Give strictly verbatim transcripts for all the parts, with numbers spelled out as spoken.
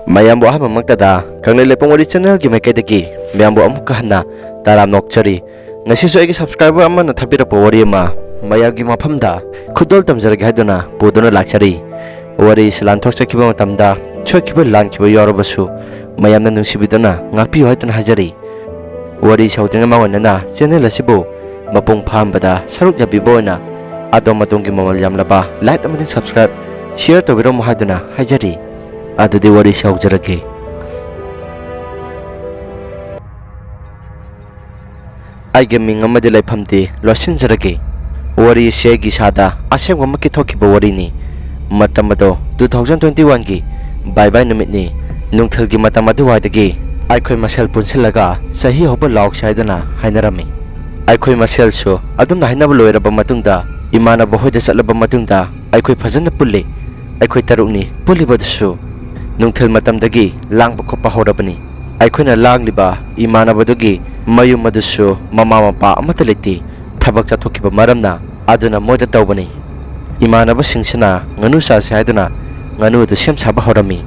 ꯃꯌꯥꯝꯕꯨ ꯑꯍꯥꯟꯕꯃꯛꯇꯗ ꯀꯪꯂꯩ ꯂꯩꯄꯨꯡ ꯋꯥꯔꯤ ꯆꯦꯅꯦꯜꯒꯤ ꯃꯥꯏꯀꯩꯗꯒꯤ ꯃꯌꯥꯝꯕꯨ ꯑꯃꯨꯛꯀ ꯍꯟꯅ ꯇꯔꯥꯝꯅ ꯑꯣꯛꯆꯔꯤ꯫ ꯉꯁꯤꯁꯨ ꯑꯩꯒꯤ ꯁꯕꯁꯀ꯭ꯔꯥꯏꯕꯔ ꯑꯃꯅ ꯊꯥꯕꯤꯔꯛꯄ ꯋꯥꯔꯤ ꯑꯃ ꯃꯌꯥꯝꯒꯤ ꯃꯐꯝꯗ ꯈꯨꯗꯣꯜ ꯇꯝꯖꯔꯒꯦ ꯍꯥꯏꯗꯨꯅ ꯄꯨꯗꯨꯅ ꯂꯥꯛꯆꯔꯤ꯫ ꯋꯥꯔꯤꯁꯤ ꯂꯥꯟꯊꯣꯛꯆꯈꯤꯕ ꯃꯇꯝꯗ ꯁꯣꯏꯈꯤꯕ ꯂꯥꯟꯈꯤꯕ ꯌꯥꯎꯔꯕꯁꯨ ꯃꯌꯥꯝꯅ ꯅꯨꯡꯁꯤꯕꯤꯗꯨꯅ ꯉꯥꯛꯄꯤꯌꯨ ꯍꯥꯏꯗꯨꯅ ꯍꯥꯏꯖꯔꯤ꯫ ꯋꯥꯔꯤ ꯁꯧꯗ꯭ꯔꯤꯉꯩ ꯃꯃꯥꯡ ꯑꯣꯏꯅꯅ ꯆꯦꯅꯦꯜ ꯑꯁꯤꯕꯨ ꯃꯄꯨꯡ ꯐꯥꯍꯟꯕꯗ ꯁꯔꯨꯛ ꯌꯥꯕꯤꯕ ꯑꯣꯏꯅ ꯑꯗꯣꯝ ꯑꯗꯣꯝꯒꯤ ꯃꯃꯜ ꯌꯥꯝꯂꯕ ꯂꯥꯏꯛ ꯑꯃꯗꯤ ꯁꯕꯁꯀ꯭ꯔꯥꯏꯕ, ꯁꯤꯌꯔ ꯇꯧꯕꯤꯔꯝꯃꯨ ꯍꯥꯏꯗꯨꯅ ꯍꯥꯏꯖꯔꯤ꯫ ꯑꯗꯨꯗꯤ ꯋꯥꯔꯤꯁꯤ ꯍꯧꯖꯔꯒꯦ꯫ ꯑꯩꯒꯤ ꯃꯤꯡ ꯑꯃꯗꯤ ꯂꯩꯐꯝꯗꯤ ꯂꯣꯠꯁꯤꯟꯖꯔꯒꯦ꯫ ꯋꯥꯔꯤ ꯑꯁꯤ ꯑꯩꯒꯤ ꯏꯁꯥꯗ ꯑꯁꯦꯡꯕꯃꯛꯀꯤ ꯊꯣꯛꯈꯤꯕ ꯋꯥꯔꯤꯅꯤ꯫ ꯃꯇꯝ ꯑꯗꯣ two thousand twenty one ꯒꯤ ꯕꯥꯏ ꯕꯥꯏ ꯅꯨꯃꯤꯠꯅꯤ꯫ ꯅꯨꯡꯊꯤꯜꯒꯤ ꯃꯇꯝ ꯑꯗꯨꯋꯥꯏꯗꯒꯤ ꯑꯩꯈꯣꯏ ꯃꯁꯦꯜ ꯄꯨꯟꯁꯤꯜꯂꯒ ꯆꯍꯤ ꯍꯧꯕ ꯂꯥꯎꯁꯤ ꯍꯥꯏꯗꯅ ꯍꯥꯏꯅꯔꯝꯃꯤ꯫ ꯑꯩꯈꯣꯏ ꯃꯁꯦꯜꯁꯨ ꯑꯗꯨꯝꯅ ꯍꯥꯏꯅꯕ ꯂꯣꯏꯔꯕ ꯃꯇꯨꯡꯗ ꯏꯃꯥꯟꯅꯕ ꯍꯣꯏꯗ ꯆꯠꯂꯕ ꯃꯇꯨꯡꯗ ꯑꯩꯈꯣꯏ ꯐꯖꯅ ꯄꯨꯜꯂꯤ꯫ ꯑꯩꯈꯣꯏ ꯇꯔꯨꯛꯅꯤ ꯄꯨꯜꯂꯤꯕꯗꯨꯁꯨ꯫ ꯅꯨꯡꯊꯤꯜ ꯃꯇꯝꯗꯒꯤ ꯂꯥꯡꯕ ꯈꯣꯠꯄ ꯍꯧꯔꯕꯅꯤ꯫ ꯑꯩꯈꯣꯏꯅ ꯂꯥꯡꯂꯤꯕ ꯏꯃꯥꯟꯅꯕꯗꯨꯒꯤ ꯃꯌꯨꯝ ꯑꯗꯨꯁꯨ ꯃꯃꯥ ꯃꯄꯥ ꯑꯃꯠꯇ ꯂꯩꯇꯦ꯫ ꯊꯕꯛ ꯆꯠꯊꯣꯛꯈꯤꯕ ꯃꯔꯝꯅ ꯑꯗꯨꯅ ꯃꯣꯏꯗ ꯇꯧꯕꯅꯤ꯫ ꯏꯃꯥꯟꯅꯕꯁꯤꯡꯁꯤꯅ ꯉꯥꯅꯨ ꯆꯥꯁꯤ ꯍꯥꯏꯗꯨꯅ ꯉꯥꯅꯨ ꯑꯗꯨ ꯁꯦꯝ ꯁꯥꯕ ꯍꯧꯔꯝꯃꯤ꯫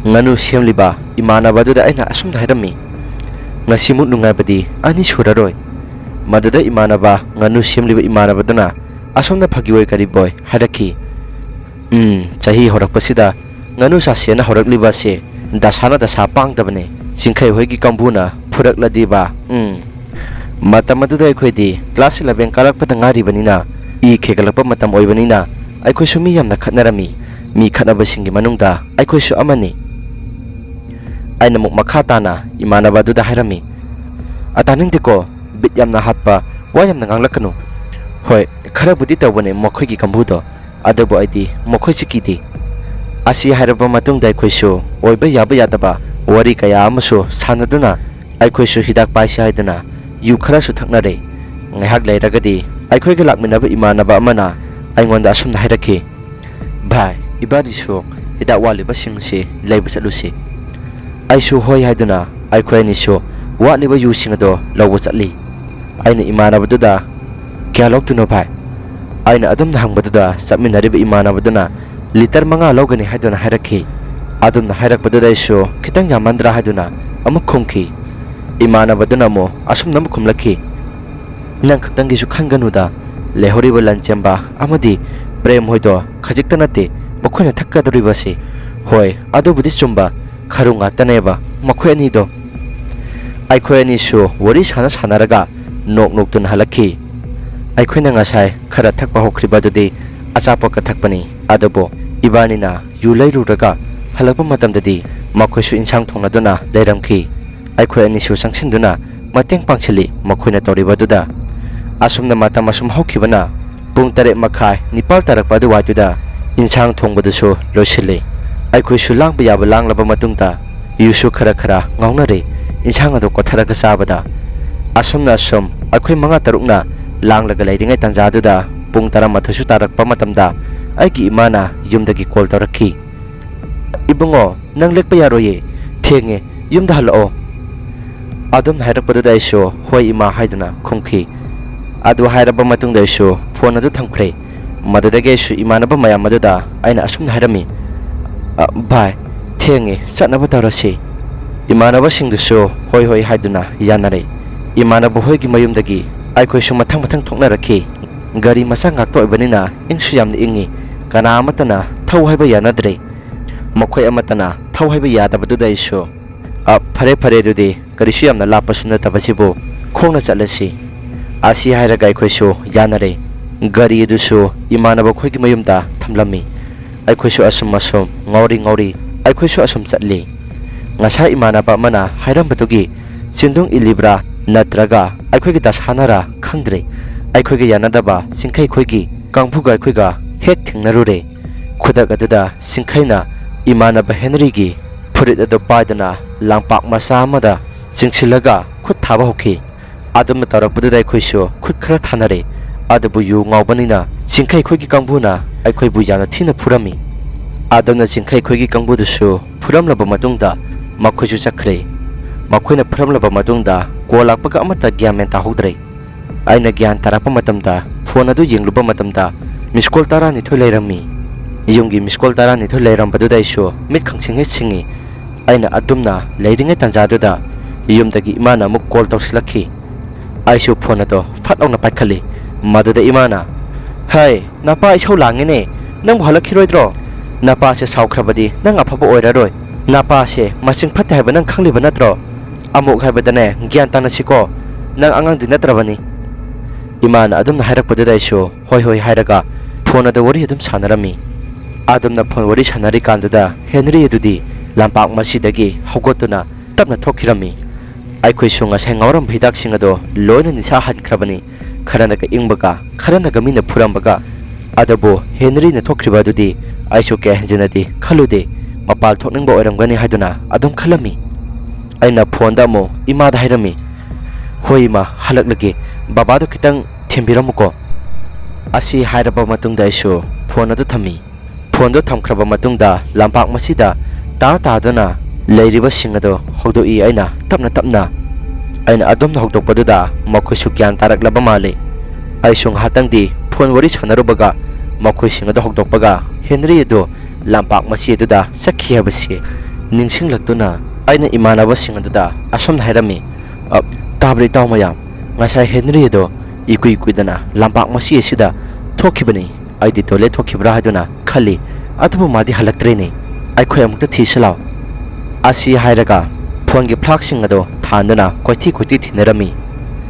ꯉꯥꯅꯨ ꯁꯦꯝꯂꯤꯕ ꯏꯃꯥꯟꯅꯕ ꯑꯗꯨꯗ ꯑꯩꯅ ꯑꯁꯨꯝꯅ ꯍꯥꯏꯔꯝꯃꯤ, "ꯉꯁꯤꯃꯨꯛ ꯅꯨꯡꯉꯥꯏꯕꯗꯤ ꯑꯅꯤ ꯁꯨꯔꯔꯣꯏ"꯫ ꯃꯗꯨꯗ ꯏꯃꯥꯟꯅꯕ, ꯉꯥꯅꯨ ꯁꯦꯝꯂꯤꯕ ꯏꯃꯥꯟꯅꯕꯗꯨꯅ ꯑꯁꯣꯝꯗ ꯐꯥꯒꯤ ꯑꯣꯏ ꯀꯔꯤꯕꯣꯏ ꯍꯥꯏꯔꯛꯈꯤ, "ꯎꯝ, ꯆꯍꯤ ꯍꯧꯔꯛꯄꯁꯤꯗ ꯉꯥꯅꯨ ꯆꯥꯁꯦꯅ ꯍꯧꯔꯛꯂꯤꯕ ꯑꯁꯦ ꯗꯁꯥꯅ ꯗꯁꯥ ꯄꯥꯡꯗꯕꯅꯦ꯫ ꯆꯤꯡꯈꯩ ꯍꯣꯏꯒꯤ ꯀꯥꯡꯕꯨꯅ ꯐꯨꯔꯛꯂꯗꯤꯕ, ꯎꯝ"꯫ ꯃꯇꯝ ꯑꯗꯨꯗ ꯑꯩꯈꯣꯏꯗꯤ class eleven ꯀꯥꯔꯛꯄꯗ ꯉꯥꯏꯔꯤꯕꯅꯤꯅ ꯏ ꯈꯦꯒꯠꯂꯛꯄ ꯃꯇꯝ ꯑꯣꯏꯕꯅꯤꯅ ꯑꯩꯈꯣꯏꯁꯨ ꯃꯤ ꯌꯥꯝꯅ ꯈꯠꯅꯔꯝꯃꯤ꯫ ꯃꯤ ꯈꯠꯅꯕꯁꯤꯡꯒꯤ ꯃꯅꯨꯡꯗ ꯑꯩꯈꯣꯏꯁꯨ ꯑꯃꯅꯤ꯫ ꯑꯩꯅ ꯑꯃꯨꯛ ꯃꯈꯥ ꯇꯥꯅ ꯏꯃꯥꯟꯅꯕ ꯑꯗꯨꯗ ꯍꯥꯏꯔꯝꯃꯤ, "ꯑ, ꯇꯥꯅꯤꯡꯗꯦꯀꯣ, ꯕꯤꯠ ꯌꯥꯝꯅ ꯍꯥꯠꯄ ꯋꯥ ꯌꯥꯝꯅ ꯉꯥꯡꯂꯛꯀꯅꯨ꯫ ꯍꯣꯏ, ꯈꯔꯕꯨꯗꯤ ꯇꯧꯕꯅꯦ ꯃꯈꯣꯏꯒꯤ ꯀꯥꯡꯕꯨꯗꯣ, ꯑꯗꯨꯕꯨ ꯑꯩꯗꯤ ꯃꯈꯣꯏꯁꯤ ꯀꯤꯗꯦ"꯫ ꯑꯁꯤ ꯍꯥꯏꯔꯕ ꯃꯇꯨꯡꯗ ꯑꯩꯈꯣꯏꯁꯨ ꯑꯣꯏꯕ ꯌꯥꯕ ꯌꯥꯗꯕ ꯋꯥꯔꯤ ꯀꯌꯥ ꯑꯃꯁꯨ ꯁꯥꯟꯅꯗꯨꯅ ꯑꯩꯈꯣꯏꯁꯨ ꯍꯤꯗꯥꯛ ꯄꯥꯏꯁꯤ ꯍꯥꯏꯗꯨꯅ ꯌꯨ ꯈꯔꯁꯨ ꯊꯛꯅꯔꯦ꯫ ꯉꯥꯏꯍꯥꯛ ꯂꯩꯔꯒꯗꯤ ꯑꯩꯈꯣꯏꯒ ꯂꯥꯛꯃꯤꯟꯅꯕ ꯏꯃꯥꯟꯅꯕ ꯑꯃꯅ ꯑꯩꯉꯣꯟꯗ ꯑꯁꯨꯝꯅ ꯍꯥꯏꯔꯛꯈꯤ, "ꯚꯥꯏ, ꯏꯕꯥꯅꯤꯁꯨ ꯍꯤꯗꯥꯛ ꯋꯥꯠꯂꯤꯕꯁꯤꯡꯁꯤ ꯂꯩꯕ ꯆꯠꯂꯨꯁꯤ"꯫ ꯑꯩꯁꯨ ꯍꯣꯏ ꯍꯥꯏꯗꯨꯅ ꯑꯩꯈꯣꯏ ꯑꯅꯤꯁꯨ ꯋꯥꯠꯂꯤꯕ ꯌꯨꯁꯤꯡ ꯑꯗꯣ ꯂꯧꯕ ꯆꯠꯂꯤ꯫ ꯑꯩꯅ ꯏꯃꯥꯟꯅꯕꯗꯨꯗ, "ꯀꯌꯥ ꯂꯧꯗꯣꯏꯅꯣ ꯚꯥꯏ?" ꯑꯩꯅ ꯑꯗꯨꯝꯅ ꯍꯪꯕꯗꯨꯗ ꯆꯠꯃꯤꯟꯅꯔꯤꯕ ꯏꯃꯥꯟꯅꯕꯗꯨꯅ ꯂꯤꯇꯔ ꯃꯉꯥ ꯂꯧꯒꯅꯤ ꯍꯥꯏꯗꯨꯅ ꯍꯥꯏꯔꯛꯈꯤ꯫ ꯑꯗꯨꯝꯅ ꯍꯥꯏꯔꯛꯄꯗꯨꯗ ꯑꯩꯁꯨ ꯈꯤꯇꯪ ꯌꯥꯝꯃꯟꯗ꯭ꯔꯥ ꯍꯥꯏꯗꯨꯅ ꯑꯃꯨꯛ ꯈꯨꯝꯈꯤ꯫ ꯏꯃꯥꯟꯅꯕꯗꯨꯅ ꯑꯃꯨꯛ ꯑꯁꯨꯝꯅ ꯑꯃꯨꯛ ꯈꯨꯝꯂꯛꯈꯤ, "ꯅꯪ ꯈꯛꯇꯪꯒꯤꯁꯨ ꯈꯟꯒꯅꯨꯗ, ꯂꯩꯍꯧꯔꯤꯕ ꯂꯟꯆꯦꯟꯕ ꯑꯃꯗꯤ ꯄ꯭ꯔꯦꯝ ꯍꯣꯏꯗꯣ ꯈꯖꯤꯛꯇ ꯅꯠꯇꯦ ꯃꯈꯣꯏꯅ ꯊꯛꯀꯗꯧꯔꯤꯕꯁꯤ꯫ ꯍꯣꯏ, ꯑꯗꯨꯕꯨꯗꯤ ꯆꯨꯝꯕ, ꯈꯔꯨ ꯉꯥꯛꯇꯅꯦꯕ ꯃꯈꯣꯏ ꯑꯅꯤꯗꯣ"꯫ ꯑꯩꯈꯣꯏ ꯑꯅꯤꯁꯨ ꯋꯥꯔꯤ ꯁꯥꯟꯅ ꯁꯥꯟꯅꯔꯒ ꯅꯣꯛ ꯅꯣꯛꯇꯨꯅ ꯍꯜꯂꯛꯈꯤ꯫ ꯑꯩꯈꯣꯏꯅ ꯉꯁꯥꯏ ꯈꯔ ꯊꯛꯄ ꯍꯧꯈ꯭ꯔꯤꯕ ꯑꯗꯨꯗꯤ ꯑꯆꯥꯄꯣꯠꯀ ꯊꯛꯄꯅꯤ, ꯑꯗꯨꯕꯨ ꯏꯕꯥꯅꯤꯅ ꯌꯨ ꯂꯩꯔꯨꯔꯒ ꯍꯜꯂꯛꯄ ꯃꯇꯝꯗꯗꯤ ꯃꯈꯣꯏꯁꯨ ꯏꯟꯁꯥꯡ ꯊꯣꯡꯅꯗꯨꯅ ꯂꯩꯔꯝꯈꯤ꯫ ꯑꯩꯈꯣꯏ ꯑꯅꯤꯁꯨ ꯆꯪꯁꯤꯟꯗꯨꯅ ꯃꯇꯦꯡ ꯄꯥꯡꯁꯤꯜꯂꯤ ꯃꯈꯣꯏꯅ ꯇꯧꯔꯤꯕꯗꯨꯗ꯫ ꯑꯁꯨꯝꯅ ꯃꯇꯝ ꯑꯁꯨꯝ ꯍꯧꯈꯤꯕꯅ ꯄꯨꯡ ꯇꯔꯦꯠ ꯃꯈꯥꯏ, ꯅꯤꯄꯥꯜ ꯇꯥꯔꯛꯄ ꯑꯗꯨꯋꯥꯏꯗꯨꯗ ꯏꯟꯁꯥꯡ ꯊꯣꯡꯕꯗꯨꯁꯨ ꯂꯣꯏꯁꯤꯜꯂꯤ꯫ ꯑꯩꯈꯣꯏꯁꯨ ꯂꯥꯡꯕ ꯌꯥꯕ ꯂꯥꯡꯂꯕ ꯃꯇꯨꯡꯗ ꯌꯨꯁꯨ ꯈꯔ ꯈꯔ ꯉꯥꯎꯅꯔꯦ ꯏꯟꯁꯥꯡ ꯑꯗꯨ ꯀꯣꯊꯔꯒ ꯆꯥꯕꯗ꯫ ꯑꯁꯨꯝꯅ ꯑꯁꯨꯝ ꯑꯩꯈꯣꯏ ꯃꯉꯥ ꯇꯔꯨꯛꯅ ꯂꯥꯡꯂꯒ ꯂꯩꯔꯤꯉꯩ ꯇꯥꯟꯖꯥꯗꯨꯗ ꯄꯨꯡ ꯇꯔꯥꯃꯥꯊꯣꯏꯁꯨ ꯇꯥꯔꯛꯄ ꯃꯇꯝꯗ ꯑꯩꯒꯤ ꯏꯃꯥꯅ ꯌꯨꯝꯗꯒꯤ ꯀꯣꯜ ꯇꯧꯔꯛꯈꯤ꯫ "ꯏꯕꯨꯡꯉꯣ, ꯅꯪ ꯂꯦꯛꯄ ꯌꯥꯔꯣꯏꯌꯦ, ꯊꯦꯡꯉꯦ, ꯌꯨꯝꯗ ꯍꯜꯂꯛꯑꯣ"꯫ ꯑꯗꯨꯝ ꯍꯥꯏꯔꯛꯄꯗꯨꯗ ꯑꯩꯁꯨ "ꯍꯣꯏ ꯏꯃꯥ" ꯍꯥꯏꯗꯨꯅ ꯈꯨꯝꯈꯤ꯫ ꯑꯗꯨ ꯍꯥꯏꯔꯕ ꯃꯇꯨꯡꯗ ꯑꯩꯁꯨ ꯐꯣꯟ ꯑꯗꯨ ꯊꯝꯈ꯭ꯔꯦ꯫ ꯃꯗꯨꯗꯒꯤ ꯑꯩꯁꯨ ꯏꯃꯥꯟꯅꯕ ꯃꯌꯥꯝ ꯑꯗꯨꯗ ꯑꯩꯅ ꯑꯁꯨꯝꯅ ꯍꯥꯏꯔꯝꯃꯤ, "ꯑ, ꯚꯥꯏ, ꯊꯦꯡꯉꯦ, ꯆꯠꯅꯕ ꯇꯧꯔꯁꯤ"꯫ ꯏꯃꯥꯟꯅꯕꯁꯤꯡꯗꯨꯁꯨ "ꯍꯣꯏ ꯍꯣꯏ" ꯍꯥꯏꯗꯨꯅ ꯌꯥꯅꯔꯦ꯫ ꯏꯃꯥꯟꯅꯕ ꯍꯣꯏꯒꯤ ꯃꯌꯨꯝꯗꯒꯤ ꯑꯩꯈꯣꯏꯁꯨ ꯃꯊꯪ ꯃꯊꯪ ꯊꯣꯛꯅꯔꯛꯈꯤ꯫ ꯒꯥꯔꯤ ꯃꯆꯥ ꯉꯥꯛꯇ ꯑꯣꯏꯕꯅꯤꯅ ꯏꯪꯁꯨ ꯌꯥꯝꯅ ꯏꯪꯉꯤ, ꯀꯅꯥ ꯑꯃꯠꯇꯅ ꯊꯧ ꯍꯥꯏꯕ ꯌꯥꯅꯗ꯭ꯔꯦ꯫ ꯃꯈꯣꯏ ꯑꯃꯠꯇꯅ ꯊꯧ ꯍꯥꯏꯕ ꯌꯥꯗꯕꯗꯨꯗ ꯑꯩꯁꯨ, "ꯑ, ꯐꯔꯦ ꯐꯔꯦ, ꯑꯗꯨꯗꯤ ꯀꯔꯤꯁꯨ ꯌꯥꯝꯅ ꯂꯥꯞꯄꯁꯨ ꯅꯠꯇꯕꯁꯤꯕꯨ ꯈꯣꯡꯅ ꯆꯠꯂꯁꯤ"꯫ ꯑꯁꯤ ꯍꯥꯏꯔꯒ ꯑꯩꯈꯣꯏꯁꯨ ꯌꯥꯅꯔꯦ꯫ ꯒꯥꯔꯤ ꯑꯗꯨꯁꯨ ꯏꯃꯥꯟꯅꯕ ꯑꯩꯈꯣꯏꯒꯤ ꯃꯌꯨꯝꯗ ꯊꯝꯂꯝꯃꯤ꯫ ꯑꯩꯈꯣꯏꯁꯨ ꯑꯁꯨꯝ ꯑꯁꯨꯝ ꯉꯥꯎꯔꯤ ꯉꯥꯎꯔꯤ ꯑꯩꯈꯣꯏꯁꯨ ꯑꯁꯨꯝ ꯆꯠꯂꯤ꯫ ꯉꯁꯥꯏ ꯏꯃꯥꯟꯅꯕ ꯑꯃꯅ ꯍꯥꯏꯔꯝꯕꯗꯨꯒꯤ ꯆꯤꯟꯗꯨꯡ ꯏꯜꯂꯤꯕ꯭ꯔꯥ ꯅꯠꯇ꯭ꯔꯒ ꯑꯩꯈꯣꯏꯒꯤ ꯗꯁꯥꯅꯔꯥ ꯈꯪꯗ꯭ꯔꯦ, ꯑꯩꯈꯣꯏꯒ ꯌꯥꯅꯗꯕ ꯆꯤꯡꯈꯩ ꯈꯣꯏꯒꯤ ꯀꯥꯡꯕꯨꯒ ꯑꯩꯈꯣꯏꯒ ꯍꯦꯛ ꯊꯦꯡꯅꯔꯨꯔꯦ꯫ ꯈꯨꯗꯛ ꯑꯗꯨꯗ ꯆꯤꯡꯈꯩꯅ ꯏꯃꯥꯟꯅꯕ ꯍꯦꯅꯔꯤꯒꯤ ꯐꯨꯔꯤꯠ ꯑꯗꯨ ꯄꯥꯏꯗꯨꯅ ꯂꯥꯡꯄꯥꯛ ꯃꯆꯥ ꯑꯃꯗ ꯆꯤꯡꯁꯤꯜꯂꯒ ꯈꯨꯠ ꯊꯥꯕ ꯍꯧꯈꯤ꯫ ꯑꯗꯨꯝꯅ ꯇꯧꯔꯛꯄꯗꯨꯗ ꯑꯩꯈꯣꯏꯁꯨ ꯈꯨꯠ ꯈꯔ ꯊꯥꯅꯔꯦ꯫ ꯑꯗꯨꯕꯨ ꯌꯨ ꯉꯥꯎꯕꯅꯤꯅ ꯆꯤꯡꯈꯩ ꯈꯣꯏꯒꯤ ꯀꯥꯡꯕꯨꯅ ꯑꯩꯈꯣꯏꯕꯨ ꯌꯥꯝꯅ ꯊꯤꯅ ꯐꯨꯔꯝꯃꯤ꯫ ꯑꯗꯨꯝꯅ ꯆꯤꯡꯈꯩ ꯈꯣꯏꯒꯤ ꯀꯥꯡꯕꯨꯗꯨꯁꯨ ꯐꯨꯔꯝꯂꯕ ꯃꯇꯨꯡꯗ ꯃꯈꯣꯏꯁꯨ ꯆꯠꯈ꯭ꯔꯦ꯫ ꯃꯈꯣꯏꯅ ꯐꯨꯔꯝꯂꯕ ꯃꯇꯨꯡꯗ ꯀꯣꯜ ꯂꯥꯛꯄꯒ ꯑꯃꯠꯇ ꯒ꯭ꯌꯥꯟ ꯃꯦꯟ ꯇꯥꯍꯧꯗ꯭ꯔꯦ꯫ ꯑꯩꯅ ꯒ꯭ꯌꯥꯟ ꯇꯥꯔꯛꯄ ꯃꯇꯝꯗ ꯐꯣꯟ ꯑꯗꯨ ꯌꯦꯡꯂꯨꯕ ꯃꯇꯝꯗ ꯃꯤꯁ ꯀꯣꯜ ꯇꯔꯥꯅꯤꯊꯣꯏ ꯂꯩꯔꯝꯃꯤ꯫ ꯌꯨꯝꯒꯤ ꯃꯤꯁ ꯀꯣꯜ ꯇꯔꯥꯅꯤꯊꯣꯏ ꯂꯩꯔꯝꯕꯗꯨꯗ ꯑꯩꯁꯨ ꯃꯤꯠ ꯈꯪꯁꯤꯡ ꯍꯦꯛ ꯁꯤꯡꯉꯤ꯫ ꯑꯩꯅ ꯑꯗꯨꯝꯅ ꯂꯩꯔꯤꯉꯩ ꯇꯥꯟꯖꯥꯗꯨꯗ ꯌꯨꯝꯗꯒꯤ ꯏꯃꯥꯅ ꯑꯃꯨꯛ ꯀꯣꯜ ꯇꯧꯁꯤꯜꯂꯛꯈꯤ꯫ ꯑꯩꯁꯨ ꯐꯣꯟ ꯑꯗꯣ ꯐꯠ ꯂꯥꯎꯅ ꯄꯥꯏꯈꯠꯂꯤ꯫ ꯃꯗꯨꯗ ꯏꯃꯥꯅ, "ꯍꯩ, ꯅꯄꯥ ꯏꯁꯧ ꯂꯥꯡꯉꯤꯅꯦ, ꯅꯪꯕꯨ ꯍꯜꯂꯛꯈꯤꯔꯣꯏꯗ꯭ꯔꯣ? ꯅꯄꯥꯁꯦ ꯁꯥꯎꯈ꯭ꯔꯕꯗꯤ ꯅꯪ ꯑꯐꯕ ꯑꯣꯏꯔꯔꯣꯏ꯫ ꯅꯄꯥꯁꯦ ꯃꯆꯤꯡ ꯐꯠꯇꯦ ꯍꯥꯏꯕ ꯅꯪ ꯈꯪꯂꯤꯕ ꯅꯠꯇ꯭ꯔꯣ? ꯑꯃꯨꯛ ꯍꯥꯏꯕꯗꯅꯦ, ꯒ꯭ꯌꯥꯟ ꯇꯥꯅꯁꯤꯀꯣ꯫ ꯅꯪ ꯑꯉꯥꯡꯗꯤ ꯅꯠꯇ꯭ꯔꯕꯅꯤ꯫" ꯏꯃꯥꯅ ꯑꯗꯨꯝꯅ ꯍꯥꯏꯔꯛꯄꯗꯨꯗ ꯑꯩꯁꯨ ꯍꯣꯏ ꯍꯣꯏ ꯍꯥꯏꯔꯒ ꯐꯣꯟ ꯑꯗꯨ ꯋꯥꯔꯤ ꯑꯗꯨꯝ ꯁꯥꯟꯅꯔꯝꯃꯤ꯫ ꯑꯗꯨꯝꯅ ꯐꯣꯟ ꯋꯥꯔꯤ ꯁꯥꯟꯅꯔꯤꯀꯥꯟꯗꯨꯗ ꯍꯦꯅꯔꯤ ꯑꯗꯨꯗꯤ ꯂꯝꯄꯥꯛ ꯃꯁꯤꯗꯒꯤ ꯍꯧꯒꯠꯇꯨꯅ ꯇꯞꯅ ꯊꯣꯛꯈꯤꯔꯝꯃꯤ꯫ ꯑꯩꯈꯣꯏꯁꯨ ꯉꯁꯥꯏ ꯉꯥꯎꯔꯝꯕ ꯍꯤꯗꯥꯛꯁꯤꯡ ꯑꯗꯣ ꯂꯣꯏꯅ ꯅꯤꯁꯥ ꯍꯟꯈ꯭ꯔꯕꯅꯤ꯫ ꯈꯔꯅꯒ ꯏꯪꯕꯒ, ꯈꯔꯅꯒ ꯃꯤꯅ ꯐꯨꯔꯝꯕꯒ꯫ ꯑꯗꯨꯕꯨ ꯍꯦꯅꯔꯤꯅ ꯊꯣꯛꯈ꯭ꯔꯤꯕ ꯑꯗꯨꯗꯤ ꯑꯩꯁꯨ ꯀꯌꯥ ꯍꯦꯟꯖꯤꯟꯅꯗꯤ ꯈꯜꯂꯨꯗꯦ꯫ ꯃꯄꯥꯜ ꯊꯣꯛꯅꯤꯡꯕ ꯑꯣꯏꯔꯝꯒꯅꯤ ꯍꯥꯏꯗꯨꯅ ꯑꯗꯨꯝ ꯈꯜꯂꯝꯃꯤ꯫ ꯑꯩꯅ ꯐꯣꯟꯗ ꯑꯃꯨꯛ ꯏꯃꯥꯗ ꯍꯥꯏꯔꯝꯃꯤ, "ꯍꯣꯏ ꯏꯃꯥ, ꯍꯜꯂꯛꯂꯒꯦ꯫ ꯕꯕꯥꯗꯣ ꯈꯤꯇꯪ ꯊꯦꯝꯕꯤꯔꯝꯃꯨꯀꯣ꯫" ꯑꯁꯤ ꯍꯥꯏꯔꯕ ꯃꯇꯨꯡꯗ ꯑꯩꯁꯨ ꯐꯣꯟ ꯑꯗꯨ ꯊꯝꯃꯤ꯫ ꯐꯣꯟꯗꯨ ꯊꯝꯈ꯭ꯔꯕ ꯃꯇꯨꯡꯗ ꯂꯝꯄꯥꯛ ꯃꯁꯤꯗ ꯇꯥ ꯇꯥꯗꯨꯅ ꯂꯩꯔꯤꯕꯁꯤꯡ ꯑꯗꯨ ꯍꯧꯗꯣꯛꯏ ꯑꯩꯅ ꯇꯞꯅ ꯇꯞꯅ꯫ ꯑꯩꯅ ꯑꯗꯨꯝꯅ ꯍꯧꯗꯣꯛꯄꯗꯨꯗ ꯃꯈꯣꯏꯁꯨ ꯒ꯭ꯌꯥꯟ ꯇꯥꯔꯛꯂꯕ ꯃꯥꯜꯂꯤ꯫ ꯑꯩꯁꯨ ꯉꯥꯏꯍꯥꯛꯇꯪꯗꯤ ꯐꯣꯟ ꯋꯥꯔꯤ ꯁꯥꯟꯅꯔꯨꯕꯒ ꯃꯈꯣꯏꯁꯤꯡ ꯑꯗꯨ ꯍꯧꯗꯣꯛꯄꯒ ꯍꯦꯅꯔꯤ ꯑꯗꯨ ꯂꯝꯄꯥꯛ ꯃꯁꯤ ꯑꯗꯨꯗ ꯆꯠꯈꯤ ꯍꯥꯏꯕꯁꯤ ꯅꯤꯡꯁꯤꯡꯂꯛꯇꯨꯅ ꯑꯩꯅ ꯏꯃꯥꯟꯅꯕꯁꯤꯡ ꯑꯗꯨꯗ ꯑꯁꯨꯝꯅ ꯍꯥꯏꯔꯝꯃꯤ, "ꯑ, ꯇꯥꯕ꯭ꯔꯥ ꯏꯇꯥꯎ ꯃꯌꯥꯝ? ꯉꯁꯥꯏ ꯍꯦꯅꯔꯤ ꯑꯗꯣ ꯏꯀꯨꯏ ꯀꯨꯏꯗꯅ ꯂꯝꯄꯥꯛ ꯃꯁꯤ ꯑꯁꯤꯗ ꯊꯣꯛꯈꯤꯕꯅꯤ꯫ ꯑꯩꯗꯤ ꯇꯣꯏꯂꯦꯠ ꯊꯣꯛꯈꯤꯕ꯭ꯔꯥ ꯍꯥꯏꯗꯨꯅ ꯈꯜꯂꯤ, ꯑꯗꯨꯕꯨ ꯃꯥꯗꯤ ꯍꯜꯂꯛꯇ꯭ꯔꯦꯅꯦ꯫ ꯑꯩꯈꯣꯏ ꯑꯃꯨꯛꯇ ꯊꯤꯁꯤ ꯂꯥꯎ꯫" ꯑꯁꯤ ꯍꯥꯏꯔꯒ ꯐꯣꯟꯒꯤ ꯐ꯭ꯂꯥꯛꯁꯤꯡ ꯑꯗꯣ ꯊꯥꯟꯗꯨꯅ ꯀꯣꯏꯊꯤ ꯀꯣꯏꯊꯤ ꯊꯤꯅꯔꯝꯃꯤ꯫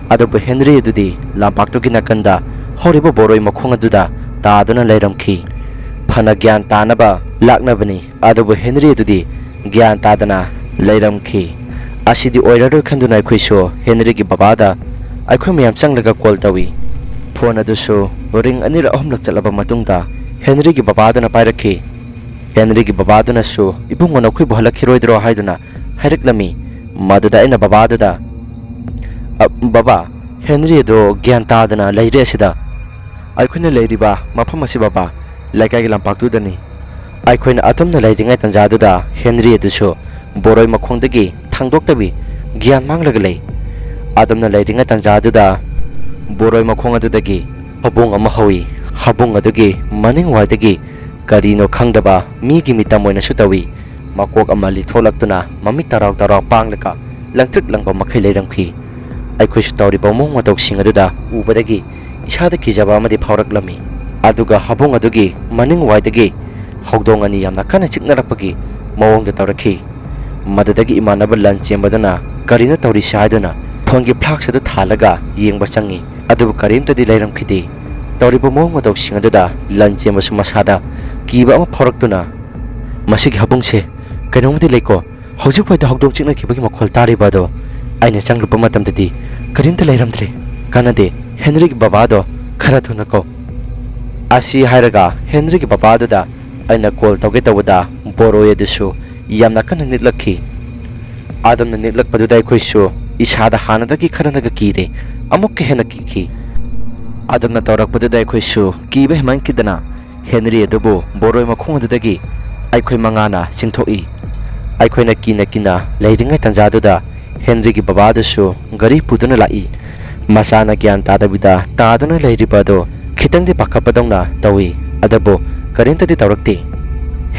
ꯑꯗꯨꯕꯨ ꯍꯦꯅꯔꯤ ꯑꯗꯨꯗꯤ ꯂꯝꯄꯥꯛꯇꯨꯒꯤ ꯅꯥꯀꯟꯗ ꯍꯧꯔꯤꯕ ꯕꯣꯔꯣꯏ ꯃꯈꯣꯡ ꯑꯗꯨꯗ ꯇꯥꯗꯨꯅ ꯂꯩꯔꯝꯈꯤ꯫ ꯐꯅ ꯒ꯭ꯌꯥꯟ ꯇꯥꯅꯕ ꯂꯥꯛꯅꯕꯅꯤ, ꯑꯗꯨꯕꯨ ꯍꯦꯅꯔꯤ ꯑꯗꯨꯗꯤ ꯒ꯭ꯌꯥꯟ ꯇꯥꯗꯅ ꯂꯩꯔꯝꯈꯤ꯫ ꯑꯁꯤꯗꯤ ꯑꯣꯏꯔꯔꯣꯏ ꯈꯟꯗꯨꯅ ꯑꯩꯈꯣꯏꯁꯨ ꯍꯦꯅꯔꯤꯒꯤ ꯕꯕꯥꯗ ꯑꯩꯈꯣꯏ ꯃꯌꯥꯝ ꯆꯪꯂꯒ ꯀꯣꯜ ꯇꯧꯏ꯫ ꯐꯣꯟ ꯑꯗꯨꯁꯨ ꯔꯤꯡ ꯑꯅꯤꯔꯛ ꯑꯍꯨꯝꯂꯛ ꯆꯠꯂꯕ ꯃꯇꯨꯡꯗ ꯍꯦꯅꯔꯤꯒꯤ ꯕꯕꯥꯗꯨꯅ ꯄꯥꯏꯔꯛꯈꯤ꯫ ꯍꯦꯅꯔꯤꯒꯤ ꯕꯕꯥꯗꯨꯅꯁꯨ, "ꯏꯕꯨꯡꯉꯣ, ꯅꯈꯣꯏꯕꯨ ꯍꯜꯂꯛꯈꯤꯔꯣꯏꯗ꯭ꯔꯣ?" ꯍꯥꯏꯗꯨꯅ ꯍꯥꯏꯔꯛꯂꯝꯃꯤ꯫ ꯃꯗꯨꯗ ꯑꯩꯅ ꯕꯕꯥꯗꯨꯗ, "ꯑ, ꯕꯕꯥ, ꯍꯦꯅꯔꯤ ꯑꯗꯣ ꯒ꯭ꯌꯥꯟ ꯇꯥꯗꯅ ꯂꯩꯔꯦ ꯑꯁꯤꯗ꯫ ꯑꯩꯈꯣꯏꯅ ꯂꯩꯔꯤꯕ ꯃꯐꯝ ꯑꯁꯤ, ꯕꯕꯥ, ꯂꯩꯀꯥꯏꯒꯤ ꯂꯝꯄꯥꯛꯇꯨꯗꯅꯤ꯫" ꯑꯩꯈꯣꯏꯅ ꯑꯗꯨꯝꯅ ꯂꯩꯔꯤꯉꯩ ꯇꯥꯟꯖꯥꯗꯨꯗ ꯍꯦꯅꯔꯤ ꯑꯗꯨꯁꯨ ꯕꯣꯔꯣꯏ ꯃꯈꯣꯡꯗꯒꯤ ꯊꯥꯡꯗꯣꯛꯇꯕꯤ ꯒ꯭ꯌꯥꯟ ꯃꯥꯡꯂꯒ ꯂꯩ꯫ ꯑꯗꯨꯝꯅ ꯂꯩꯔꯤꯉꯩ ꯇꯥꯟꯖꯥꯗꯨꯗ ꯕꯣꯔꯣꯏ ꯃꯈꯣꯡ ꯑꯗꯨꯗꯒꯤ ꯍꯧꯕꯣꯡ ꯑꯃ ꯍꯧꯏ꯫ ꯍꯧꯕꯣꯡ ꯑꯗꯨꯒꯤ ꯃꯅꯤꯡ ꯋꯥꯏꯗꯒꯤ ꯀꯔꯤꯅꯣ ꯈꯪꯗꯕ ꯃꯤꯒꯤ ꯃꯤꯇꯝ ꯑꯣꯏꯅꯁꯨ ꯇꯧꯏ꯫ ꯃꯀꯣꯛ ꯑꯃ ꯂꯤꯊꯣꯛꯂꯛꯇꯨꯅ ꯃꯃꯤꯠ ꯇꯔꯥꯎ ꯇꯔꯥꯎ ꯄꯥꯡꯂꯒ ꯂꯪꯇ꯭ꯔꯤꯛ ꯂꯪꯕ ꯃꯈꯩ ꯂꯩꯔꯝꯈꯤ꯫ ꯑꯩꯈꯣꯏꯁꯨ ꯇꯧꯔꯤꯕ ꯃꯑꯣꯡ ꯃꯇꯧꯁꯤꯡ ꯑꯗꯨꯗ ꯎꯕꯗꯒꯤ ꯏꯁꯥꯗ ꯀꯤꯖꯕ ꯑꯃꯗꯤ ꯐꯥꯎꯔꯛꯂꯝꯃꯤ꯫ ꯑꯗꯨꯒ ꯍꯕꯨꯡ ꯑꯗꯨꯒꯤ ꯃꯅꯤꯡ ꯋꯥꯏꯗꯒꯤ ꯍꯧꯗꯣꯡ ꯑꯅꯤ ꯌꯥꯝꯅ ꯀꯟꯅ ꯆꯤꯛꯅꯔꯛꯄꯒꯤ ꯃꯑꯣꯡꯗ ꯇꯧꯔꯛꯈꯤ꯫ ꯃꯗꯨꯗꯒꯤ ꯏꯃꯥꯟꯅꯕ ꯂꯟ ꯆꯦꯟꯕꯗꯨꯅ ꯀꯔꯤꯅꯣ ꯇꯧꯔꯤꯁꯤ ꯍꯥꯏꯗꯨꯅ ꯐꯣꯟꯒꯤ ꯐ꯭ꯂꯥꯛꯁ ꯑꯗꯨ ꯊꯥꯜꯂꯒ ꯌꯦꯡꯕ ꯆꯪꯉꯤ꯫ ꯑꯗꯨꯕꯨ ꯀꯔꯤꯝꯇꯗꯤ ꯂꯩꯔꯝꯈꯤꯗꯦ꯫ ꯇꯧꯔꯤꯕ ꯃꯑꯣꯡ ꯃꯇꯧꯁꯤꯡ ꯑꯗꯨꯗ ꯂꯟ ꯆꯦꯟꯕꯁꯨ ꯃꯁꯥꯗ ꯀꯤꯕ ꯑꯃ ꯐꯥꯎꯔꯛꯇꯨꯅ, "ꯃꯁꯤꯒꯤ ꯍꯕꯨꯡꯁꯦ ꯀꯩꯅꯣꯝꯃꯗꯤ ꯂꯩꯀꯣ꯫ ꯍꯧꯖꯤꯛ ꯋꯥꯏꯗ ꯍꯧꯗꯣꯡ ꯆꯤꯛꯅꯈꯤꯕꯒꯤ ꯃꯈꯣꯜ ꯇꯥꯔꯤꯕ ꯑꯗꯣ ꯑꯩꯅ ꯆꯪꯂꯨꯕ ꯃꯇꯝꯗꯗꯤ ꯀꯔꯤꯝꯇ ꯂꯩꯔꯝꯗ꯭ꯔꯦ꯫ ꯀꯥꯟꯅꯗꯦ, ꯍꯦꯅꯔꯤꯒꯤ ꯕꯕꯥꯗꯣ ꯈꯔ ꯊꯨꯅ ꯀꯧ꯫" ꯑꯁꯤ ꯍꯥꯏꯔꯒ ꯍꯦꯅꯔꯤꯒꯤ ꯕꯕꯥꯗꯨꯗ ꯑꯩꯅ ꯀꯣꯜ ꯇꯧꯒꯦ ꯇꯧꯕꯗ ꯕꯣꯔꯣꯏ ꯑꯗꯨꯁꯨ ꯌꯥꯝꯅ ꯀꯟꯅ ꯅꯤꯛꯂꯛꯈꯤ꯫ ꯑꯗꯨꯝꯅ ꯅꯤꯛꯂꯛꯄꯗꯨꯗ ꯑꯩꯈꯣꯏꯁꯨ ꯏꯁꯥꯗ ꯍꯥꯟꯅꯗꯒꯤ ꯈꯔꯅꯒ ꯀꯤꯔꯦ, ꯑꯃꯨꯛꯀ ꯍꯦꯟꯅ ꯀꯤꯈꯤ꯫ ꯑꯗꯨꯝꯅ ꯇꯧꯔꯛꯄꯗꯨꯗ ꯑꯩꯈꯣꯏꯁꯨ ꯀꯤꯕ ꯍꯦꯟꯃꯟꯈꯤꯗꯅ ꯍꯦꯅꯔꯤ ꯑꯗꯨꯕꯨ ꯕꯣꯔꯣꯏ ꯃꯈꯣꯡ ꯑꯗꯨꯗꯒꯤ ꯑꯩꯈꯣꯏ ꯃꯉꯥꯅ ꯆꯤꯡꯊꯣꯛꯏ꯫ ꯑꯩꯈꯣꯏꯅ ꯀꯤꯅ ꯀꯤꯅ ꯂꯩꯔꯤꯉꯩ ꯇꯥꯟꯖꯥꯗꯨꯗ ꯍꯦꯅꯔꯤꯒꯤ ꯕꯕꯥꯗꯨꯁꯨ ꯒꯥꯔꯤ ꯄꯨꯗꯨꯅ ꯂꯥꯛꯏ꯫ ꯃꯁꯥꯅ ꯒ꯭ꯌꯥꯟ ꯇꯥꯗꯕꯤꯗ ꯇꯥꯗꯨꯅ ꯂꯩꯔꯤꯕ ꯑꯗꯨ ꯈꯤꯇꯪꯗꯤ ꯄꯥꯈꯠꯄꯗꯧꯅ ꯇꯧꯏ, ꯑꯗꯨꯕꯨ ꯀꯔꯤꯝꯇꯗꯤ ꯇꯧꯔꯛꯇꯦ꯫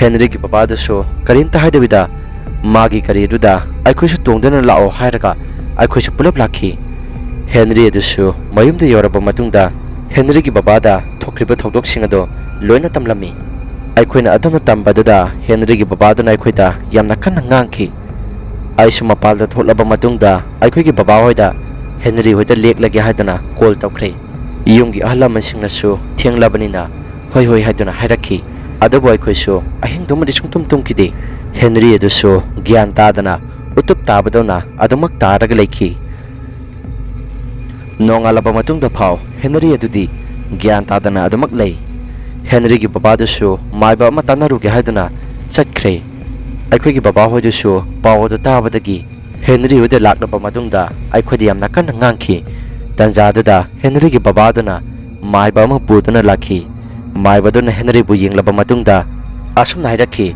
ꯍꯦꯅꯔꯤꯒꯤ ꯕꯕꯥꯗꯨꯁꯨ ꯀꯔꯤꯝꯇ ꯍꯥꯏꯗꯕꯤꯗ ꯃꯥꯒꯤ ꯒꯥꯔꯤ ꯑꯗꯨꯗ ꯑꯩꯈꯣꯏꯁꯨ ꯇꯣꯡꯗꯨꯅ ꯂꯥꯛꯑꯣ ꯍꯥꯏꯔꯒ ꯑꯩꯈꯣꯏꯁꯨ ꯄꯨꯂꯞ ꯂꯥꯛꯈꯤ꯫ ꯍꯦꯅꯔꯤ ꯑꯗꯨꯁꯨ ꯃꯌꯨꯝꯗ ꯌꯧꯔꯕ ꯃꯇꯨꯡꯗ ꯍꯦꯅꯔꯤꯒꯤ ꯕꯕꯥꯗ ꯊꯣꯛꯈ꯭ꯔꯤꯕ ꯊꯧꯗꯣꯛꯁꯤꯡ ꯑꯗꯨ ꯂꯣꯏꯅ ꯇꯝꯂꯝꯃꯤ꯫ ꯑꯩꯈꯣꯏꯅ ꯑꯗꯨꯝꯅ ꯇꯝꯕꯗꯨꯗ ꯍꯦꯅꯔꯤꯒꯤ ꯕꯕꯥꯗꯨꯅ ꯑꯩꯈꯣꯏꯗ ꯌꯥꯝꯅ ꯀꯟꯅ ꯉꯥꯡꯈꯤ꯫ ꯑꯩꯁꯨ ꯃꯄꯥꯜꯗ ꯊꯣꯛꯂꯕ ꯃꯇꯨꯡꯗ ꯑꯩꯈꯣꯏꯒꯤ ꯕꯕꯥ ꯍꯣꯏꯗ ꯍꯦꯅꯔꯤ ꯍꯣꯏꯗ ꯂꯦꯛꯂꯒꯦ ꯍꯥꯏꯗꯨꯅ ꯀꯣꯜ ꯇꯧꯈ꯭ꯔꯦ꯫ ꯌꯨꯝꯒꯤ ꯑꯍꯜ ꯂꯃꯟꯁꯤꯡꯅꯁꯨ ꯊꯦꯡꯂꯕꯅꯤꯅ ꯍꯣꯏ ꯍꯣꯏ ꯍꯥꯏꯗꯨꯅ ꯍꯥꯏꯔꯛꯈꯤ꯫ ꯑꯗꯨꯕꯨ ꯑꯩꯈꯣꯏꯁꯨ ꯑꯍꯤꯡꯗꯨꯃꯗꯤ ꯁꯨꯡꯇꯨꯝ ꯇꯨꯝꯈꯤꯗꯦ꯫ ꯍꯦꯅꯔꯤ ꯑꯗꯨꯁꯨ ꯒ꯭ꯌꯥꯟ ꯇꯥꯗꯅ ꯎꯇꯨꯞ ꯇꯥꯕꯗꯧꯅ ꯑꯗꯨꯃꯛ ꯇꯥꯔꯒ ꯂꯩꯈꯤ꯫ ꯅꯣꯡꯉꯥꯜꯂꯕ ꯃꯇꯨꯡꯗ ꯐꯥꯎ ꯍꯦꯅꯔꯤ ꯑꯗꯨꯗꯤ ꯒ꯭ꯌꯥꯟ ꯇꯥꯗꯅ ꯑꯗꯨꯃꯛ ꯂꯩ꯫ ꯍꯦꯅꯔꯤꯒꯤ ꯕꯕꯥꯗꯨꯁꯨ ꯃꯥꯏꯕ ꯑꯃ ꯇꯥꯟꯅꯔꯨꯒꯦ ꯍꯥꯏꯗꯨꯅ ꯆꯠꯈ꯭ꯔꯦ꯫ ꯑꯩꯈꯣꯏꯒꯤ ꯕꯕꯥ ꯍꯣꯏꯗꯨꯁꯨ ꯄꯥꯎ ꯑꯗꯨ ꯇꯥꯕꯗꯒꯤ ꯍꯦꯅꯔꯤ ꯍꯣꯏꯗ ꯂꯥꯛꯂꯕ ꯃꯇꯨꯡꯗ ꯑꯩꯈꯣꯏꯗ ꯌꯥꯝꯅ ꯀꯟꯅ ꯉꯥꯡꯈꯤ꯫ ꯇꯥꯟꯖꯥꯗꯨꯗ ꯍꯦꯅꯔꯤꯒꯤ ꯕꯕꯥꯗꯨꯅ ꯃꯥꯏꯕ ꯑꯃ ꯄꯨꯗꯨꯅ ꯂꯥꯛꯈꯤ꯫ ꯃꯥꯏꯕꯗꯨꯅ ꯍꯦꯅꯔꯤꯕꯨ ꯌꯦꯡꯂꯕ ꯃꯇꯨꯡꯗ ꯑꯁꯨꯝꯅ ꯍꯥꯏꯔꯛꯈꯤ,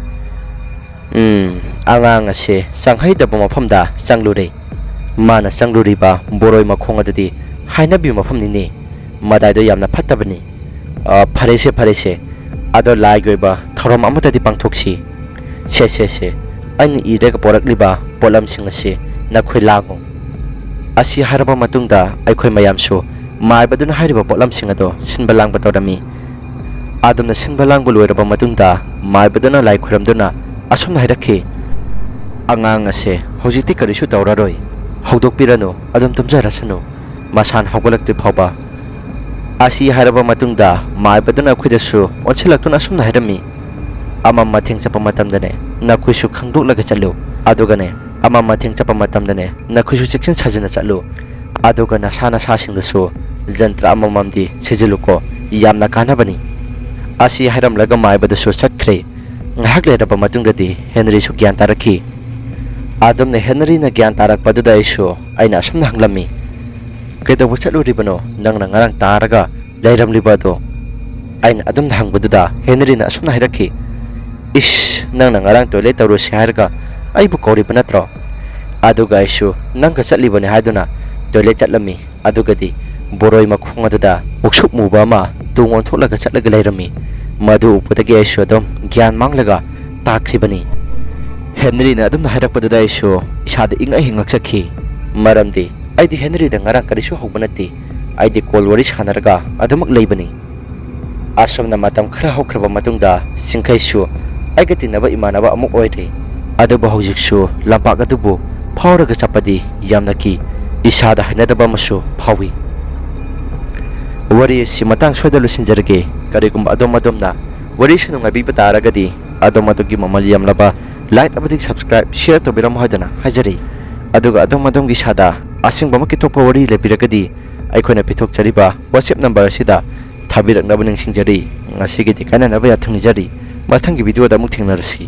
"ꯎꯝ, ꯑꯉꯥꯡ ꯑꯁꯦ ꯆꯪꯍꯩꯗꯕ ꯃꯐꯝꯗ ꯆꯪꯂꯨꯔꯦ꯫ ꯃꯥꯅ ꯆꯪꯂꯨꯔꯤꯕ ꯕꯣꯔꯣꯏ ꯃꯈꯣꯡ ꯑꯗꯨꯗꯤ ꯍꯥꯏꯅꯕꯤ ꯃꯐꯝꯅꯤꯅꯦ꯫ ꯃꯗꯥꯏꯗꯣ ꯌꯥꯝꯅ ꯐꯠꯇꯕꯅꯤ꯫ ꯑ, ꯐꯔꯦꯁꯦ, ꯐꯔꯦꯁꯦ, ꯑꯗꯣ ꯂꯥꯏꯒꯤ ꯑꯣꯏꯕ ꯊꯧꯔꯝ ꯑꯃꯠꯇꯗꯤ ꯄꯥꯡꯊꯣꯛꯁꯤ꯫ ꯁꯦ, ꯁꯦ, ꯁꯦ, ꯑꯩꯅ ꯏꯔꯒ ꯄꯣꯔꯛꯂꯤꯕ ꯄꯣꯠꯂꯝꯁꯤꯡ ꯑꯁꯤ ꯅꯈꯣꯏ ꯂꯥꯡꯉꯨ꯫" ꯑꯁꯤ ꯍꯥꯏꯔꯕ ꯃꯇꯨꯡꯗ ꯑꯩꯈꯣꯏ ꯃꯌꯥꯝꯁꯨ ꯃꯥꯏꯕꯗꯨꯅ ꯍꯥꯏꯔꯤꯕ ꯄꯣꯠꯂꯝꯁꯤꯡ ꯑꯗꯣ ꯁꯤꯟꯕ ꯂꯥꯡꯕ ꯇꯧꯔꯝꯃꯤ꯫ ꯑꯗꯨꯝꯅ ꯁꯤꯟꯕ ꯂꯥꯡꯕ ꯂꯣꯏꯔꯕ ꯃꯇꯨꯡꯗ ꯃꯥꯏꯕꯗꯨꯅ ꯂꯥꯏ ꯈꯨꯔꯝꯗꯨꯅ ꯑꯁꯨꯝꯅ ꯍꯥꯏꯔꯛꯈꯤ, "ꯑꯉꯥꯡ ꯑꯁꯦ ꯍꯧꯖꯤꯛꯇꯤ ꯀꯔꯤꯁꯨ ꯇꯧꯔꯔꯣꯏ꯫ ꯍꯧꯗꯣꯛꯄꯤꯔꯅꯨ, ꯑꯗꯨꯝ ꯇꯨꯝꯖꯔꯁꯅꯨ, ꯃꯁꯥꯅ ꯍꯧꯒꯠꯂꯛꯇ꯭ꯔꯤ ꯐꯥꯎꯕ꯫" ꯑꯁꯤ ꯍꯥꯏꯔꯕ ꯃꯇꯨꯡꯗ ꯃꯥꯏꯕꯗꯨꯅ ꯑꯩꯈꯣꯏꯗꯁꯨ ꯑꯣꯟꯁꯤꯜꯂꯛꯇꯨꯅ ꯑꯁꯨꯝꯅ ꯍꯥꯏꯔꯝꯃꯤ, "ꯑꯃꯝ ꯑꯊꯦꯡ ꯆꯠꯄ ꯃꯇꯝꯗꯅꯦ, ꯅꯈꯣꯏꯁꯨ ꯈꯪꯗꯣꯛꯂꯒ ꯆꯠꯂꯨ꯫ ꯑꯗꯨꯒꯅꯦ, ꯑꯃꯝ ꯑꯊꯦꯡ ꯆꯠꯄ ꯃꯇꯝꯗꯅꯦ, ꯅꯈꯣꯏꯁꯨ ꯆꯦꯛꯁꯤꯟ ꯁꯥꯖꯤꯟꯅ ꯆꯠꯂꯨ꯫ ꯑꯗꯨꯒ ꯅꯁꯥ ꯅꯁꯥꯁꯤꯡꯗꯁꯨ ꯖꯟꯇ꯭ꯔ ꯑꯃꯃꯝꯗꯤ ꯁꯤꯖꯤꯜꯂꯨꯀꯣ, ꯌꯥꯝꯅ ꯀꯥꯟꯅꯕꯅꯤ꯫" ꯑꯁꯤ ꯍꯥꯏꯔꯝꯂꯒ ꯃꯥꯏꯕꯗꯨꯁꯨ ꯆꯠꯈ꯭ꯔꯦ꯫ ꯉꯥꯏꯍꯥꯛ ꯂꯩꯔꯕ ꯃꯇꯨꯡꯗꯗꯤ ꯍꯦꯅꯔꯤꯁꯨ ꯒ꯭ꯌꯥꯟ ꯇꯥꯔꯛꯈꯤ꯫ ꯑꯗꯨꯝꯅ ꯍꯦꯅꯔꯤꯅ ꯒ꯭ꯌꯥꯟ ꯇꯥꯔꯛꯄꯗꯨꯗ ꯑꯩꯁꯨ, ꯑꯩꯅ ꯑꯁꯨꯝꯅ ꯍꯪꯂꯝꯃꯤ, "ꯀꯩꯗꯧꯕ ꯆꯠꯂꯨꯔꯤꯕꯅꯣ ꯅꯪꯅ ꯉꯔꯥꯡ ꯇꯥꯔꯒ ꯂꯩꯔꯝꯂꯤꯕ ꯑꯗꯣ?" ꯑꯩꯅ ꯑꯗꯨꯝꯅ ꯍꯪꯕꯗꯨꯗ ꯍꯦꯅꯔꯤꯅ ꯑꯁꯨꯝꯅ ꯍꯥꯏꯔꯛꯈꯤ, "ꯏꯁ, ꯅꯪꯅ ꯉꯔꯥꯡ ꯇꯣꯏꯂꯦꯠ ꯇꯧꯔꯨꯁꯤ ꯍꯥꯏꯔꯒ ꯑꯩꯕꯨ ꯀꯧꯔꯤꯕ ꯅꯠꯇ꯭ꯔꯣ? ꯑꯗꯨꯒ ꯑꯩꯁꯨ ꯅꯪꯒ ꯆꯠꯂꯤꯕꯅꯤ ꯍꯥꯏꯗꯨꯅ ꯇꯣꯏꯂꯦꯠ ꯆꯠꯂꯝꯃꯤ꯫ ꯑꯗꯨꯒꯗꯤ ꯕꯣꯔꯣꯏ ꯃꯈꯣꯡ ꯑꯗꯨꯗ ꯃꯨꯛꯁꯨꯛ ꯃꯨꯕ ꯑꯃ ꯇꯨꯡ ꯑꯣꯟꯊꯣꯛꯂꯒ ꯆꯠꯂꯒ ꯂꯩꯔꯝꯃꯤ꯫ ꯃꯗꯨ ꯎꯕꯗꯒꯤ ꯑꯩꯁꯨ ꯑꯗꯨꯝ ꯒ꯭ꯌꯥꯟ ꯃꯥꯡꯂꯒ ꯇꯥꯈ꯭ꯔꯤꯕꯅꯤ꯫" ꯍꯦꯅꯔꯤꯅ ꯑꯗꯨꯝꯅ ꯍꯥꯏꯔꯛꯄꯗꯨꯗ ꯑꯩꯁꯨ ꯏꯁꯥꯗ ꯏꯪꯉꯛ ꯍꯦ ꯉꯛꯆꯈꯤ꯫ ꯃꯔꯝꯗꯤ ꯑꯩꯗꯤ ꯍꯦꯅꯔꯤꯗ ꯉꯔꯥꯡ ꯀꯔꯤꯁꯨ ꯍꯧꯕ ꯅꯠꯇꯦ꯫ ꯑꯩꯗꯤ ꯀꯣꯜ ꯋꯥꯔꯤ ꯁꯥꯟꯅꯔꯒ ꯑꯗꯨꯃꯛ ꯂꯩꯕꯅꯤ꯫ ꯑꯁꯨꯝꯅ ꯃꯇꯝ ꯈꯔ ꯍꯧꯈ꯭ꯔꯕ ꯃꯇꯨꯡꯗ ꯆꯤꯡꯈꯩꯁꯨ ꯑꯩꯒ ꯇꯤꯟꯅꯕ ꯏꯃꯥꯟꯅꯕ ꯑꯃ ꯑꯣꯏꯔꯦ꯫ ꯑꯗꯨꯕꯨ ꯍꯧꯖꯤꯛꯁꯨ ꯂꯝꯄꯥꯛ ꯑꯗꯨꯕꯨ ꯐꯥꯎꯔꯒ ꯆꯠꯄꯗꯤ ꯌꯥꯝꯅ ꯀꯤ, ꯏꯁꯥꯗ ꯍꯩꯅꯗꯕ ꯑꯃꯁꯨ ꯐꯥꯎꯏ꯫ ꯋꯥꯔꯤ ꯑꯁꯤ ꯃꯇꯥꯡ ꯁ꯭ꯋꯥꯏꯗ ꯂꯣꯏꯁꯤꯟꯖꯔꯒꯦ꯫ ꯀꯔꯤꯒꯨꯝꯕ ꯑꯗꯣꯝ ꯑꯗꯣꯝꯅ ꯋꯥꯔꯤꯁꯤ ꯅꯨꯡꯉꯥꯏꯕꯤꯕ ꯇꯥꯔꯒꯗꯤ ꯑꯗꯣꯝ ꯑꯗꯣꯝꯒꯤ ꯃꯃꯜ ꯌꯥꯝꯂꯕ like ꯑꯃꯗꯤ subscribe, share ꯇꯧꯕꯤꯔꯝꯃꯨ ꯍꯥꯏꯗꯨꯅ ꯍꯥꯏꯖꯔꯤ꯫ ꯑꯗꯨꯒ ꯑꯗꯣꯝ ꯑꯗꯣꯝꯒꯤ ꯏꯁꯥꯗ ꯑꯁꯦꯡꯕꯃꯛꯀꯤ ꯊꯣꯛꯄ ꯋꯥꯔꯤ ꯂꯩꯕꯤꯔꯒꯗꯤ ꯑꯩꯈꯣꯏꯅ ꯄꯤꯊꯣꯛꯆꯔꯤꯕ WhatsApp number ꯑꯁꯤꯗ ꯊꯥꯕꯤꯔꯛꯅꯕ ꯅꯤꯡꯁꯤꯡꯖꯔꯤ꯫ ꯉꯁꯤꯒꯤꯗꯤ ꯀꯥꯏꯅꯅꯕ ꯌꯥꯊꯪ ꯅꯤꯖꯔꯤ꯫ ꯃꯊꯪꯒꯤ video ꯗ ꯑꯃꯨꯛ ꯊꯦꯡꯅꯔꯁꯤ꯫